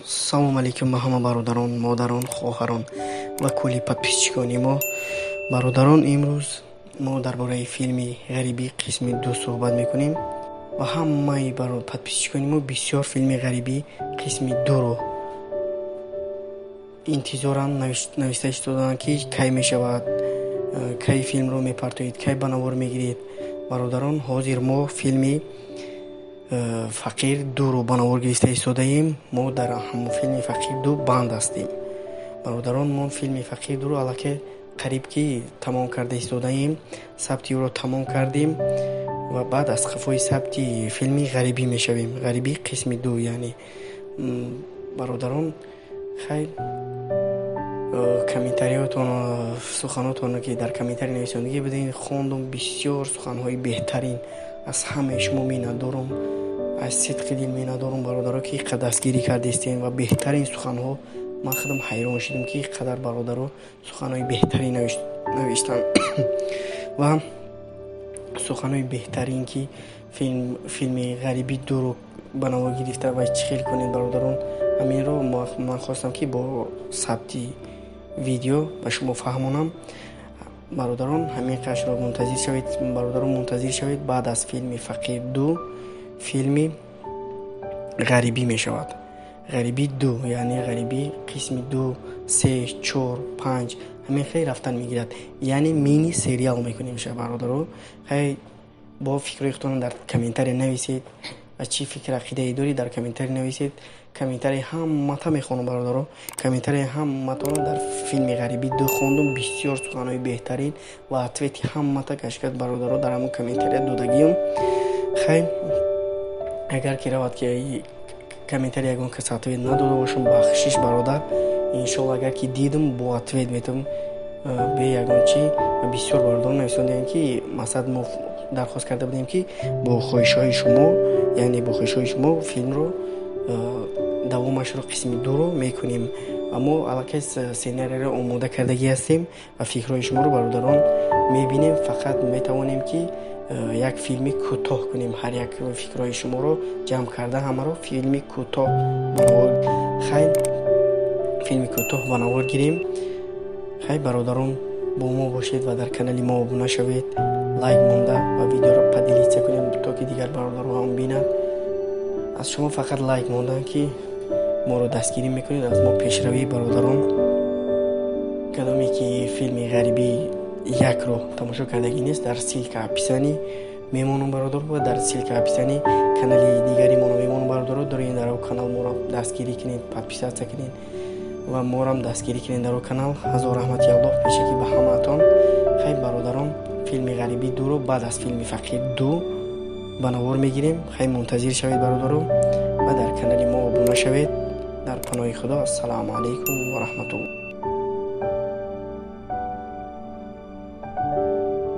Салом алейкум ба ҳама бародарон, модарон, хоҳарон ва кулли подписчикони мо. Бародарон, имрӯз мо дар бораи филми «Ғарибӣ» қисми ду суҳбат мекунем ва ҳамаи подписчикони мо бисёр филми «Ғарибӣ» қисми дуро интизоранд, нависта истодаанд, ки кай мешавад, кай филмро мепартоед, кай ба навор мегиред. Бародарон, ҳозир мо филми «Фақир» дуро ба навор гирифта истодаем. Мо дар ҳамон филми «Фақир» ду банд ҳастем. Бародарон, мо филми «Фақир» дуро аллакай қариб ки тамом карда истодаем, сабти ӯро тамом кардем ва баъд аз қафои сабти филми «Ғарибӣ» мешавем, «Ғарибӣ» қисми ду. Яъне, бародарон, хайр, комментариётон, суханотонро, ки дар комментарий нависондагӣ будем, хондум. Бисёр суханҳои беҳтарин аз ҳамаи шумо миннатдорум, аз сидқи дил миннатдорум, бародаро, ки иққадар дастгирӣ кардистем ва беҳтарин суханҳо. Ман худам ҳайрон шудам, ки иққадар бародаро суханҳои беҳтарин навиштанд ва суханҳои беҳтарин, ки филми «Ғарибӣ» дуро ба навор гирифта ва чӣ хел кунед. Бародарон, ҳаминро ман хостам, ки бо сабти видео ба шумо фаҳмонам. Бародарон, ҳамин қашро мунтазир шавед. Бародарон, мунтазир шавед, баъд аз филми «Фақир» ду филми «Ғарибӣ» мешавад, «Ғарибӣ» ду, яъне «Ғарибӣ» қисми ду, се, чор, панҷ, ҳамин хел рафтан мегирад. Яъне мини сериал мекунем ша. Бародаро, хай, бо фикрҳои худтон дар комментария нависед ва чӣ фикр ақидае доред, дар комментарий нависед. Комментарий ҳамата мехонам, бародаро, комментарий ҳаматонро дар филми «Ғарибӣ» ду хондум. Бисёр суханҳои беҳтарин ва ответи ҳамата кашкат, бародаро, дар ҳамон комментария додагиам. Хай, агар ки равад, ки комментарий ягон кас ответ надода бошам, бахшиш, бародар. Иншолло, агар ки дидам, бо ответ метавам, бе ягон чӣ. Бисёр бародарон нависондем, ки масалан мо дархост карда будем, ки бо хоҳишҳои шумо, яъне бо хоҳишҳои шумо филмро давомашро, қисми дуро мекунем ва мо аллакай сценарийро омода кардагӣ ҳастем ва фикрҳои шуморо, бародарон, мебинем. Фақат метавонем, ки як филми кӯтоҳ кунем, ҳар як фикрҳои шуморо ҷамъ карда, ҳамаро филми кӯтоҳ ба навор, хай, филми кӯтоҳ ба навор гирем. Хай, бародарон, бо мо бошед ва дар канали мо обуна шавед, лайк монда ва видеоро поделиться кунем, то ки дигар бародаро ҳам бинанд. Аз шумо фақат лайк мондан, ки моро дастгирӣ мекунед, аз мо пешравӣ. Бародарон, кадоме ки филми «Ғарибӣ» якро тамошо кардагӣ нест, дар ссылка описание мемонам, бародаро, ва дар ссылка описание канали дигари моро мемонам. Бародаро, доред дар канал моро дастгирӣ кунед, подписаться кунед ва морам дастгирӣ кунед дар канал. Ҳазор раҳмати Аллоҳ пешакӣ ба ҳамаатон. Хай, бародарон, филми «Ғарибӣ» дуро баъд аз филми «Фақир» ду ба навор мегирем. Хай, мунтазир шавед, бародаро, ва дар канали мо обуна шавед. Дар паноҳи Худо. Ассалому алайкум ва раҳматуллоҳ.